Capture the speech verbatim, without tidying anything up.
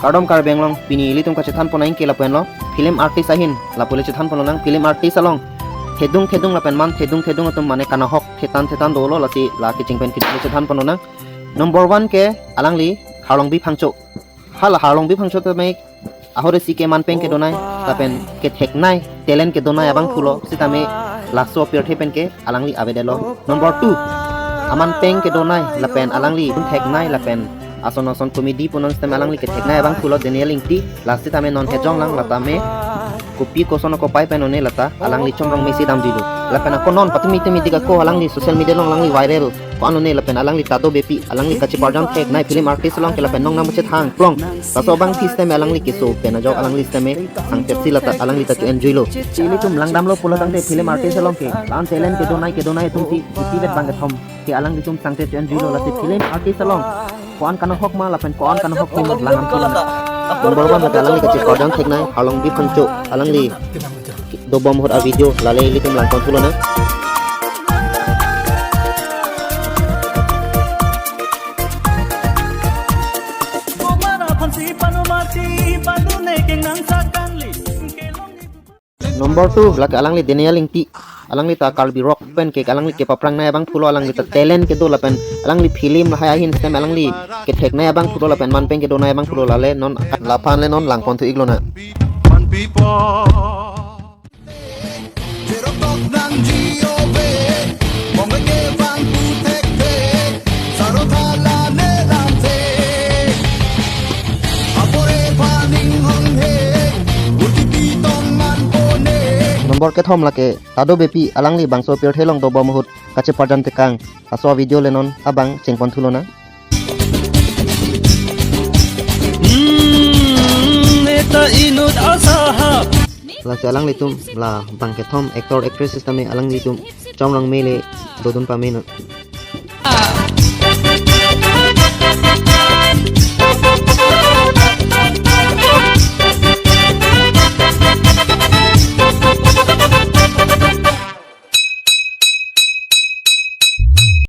Kardom Karbi Anglong, pini ilitum kachethan ponnang ke lapu-anlo, film artist ahin lapu le chethan ponnang. Film artist along thedung thedung lapen man thedung thedung atum mane kanahok thetan thetan dolo, lasi la kecheng pen kejut le chethan ponnang. Number one ke alangli Harlongbi Phangcho. Hala Harlongbi Phangcho tame ahorsi ke man peng kedonei lapen ketheknei, talent kedonei abangphulo, sitame laso apirthe pen ke alangli avedetlo. Number two, aman peng kedonei lapen alangli theknei lapen ason ason comedy punon sitame alangli ketheknei abangphulo Daniel Ingti. Lasi tame non hejong lang, la tame kopi koson kopai pen one lata alangli Chomrong Mesi damjuilo. Lapen ako non patumi tumi dik ako alangli social media along alangli viral ko-an one lapen alangli Tado Beypi, alangli kacheparjan theknei film artist along ke lapen nong nang chet hang plong. Laso abangpi sitame alangli keso pen ajok alangli sitame sangtepsi lata alangli ta cho-enjoylo. Ilitum langdamlo pulo tangte film artist along ke la-an talent kedonei kedonei atumsi itivet bang kethom ke alanglitum sangtep cho-enjoylo, lasi film artist along ko-an kanahok ma lapen ko-an kanahok hima lang amthulo. Number one lake alangli kacheparjan theknei Harlongbi Phangcho, alangli dobom ahut avideo la le ilitum langpon thulonang. Number two lake alangli Daniel Ingti, alangli ta Karbi Rock pen ke alangli kepaprangnei abangphulo, alangli ta talent kedo lapen alangli film lahai ahin sitame alangli ketheknei abangphulo lapen man peng kedonei abangphulo, la le non, laphan le non langpon thu-iklonang. Number kethom lake Tado Beypi, alangli bangso apirthe along dobom ahut kacheparjan tekang. Laso avideo le non abang chengpon thulonang. Hmm, neta inut asahap. Lasi alanglitum la bang kethom actor actress sitame alanglitum Chomrong Mesi le dodun pamenon.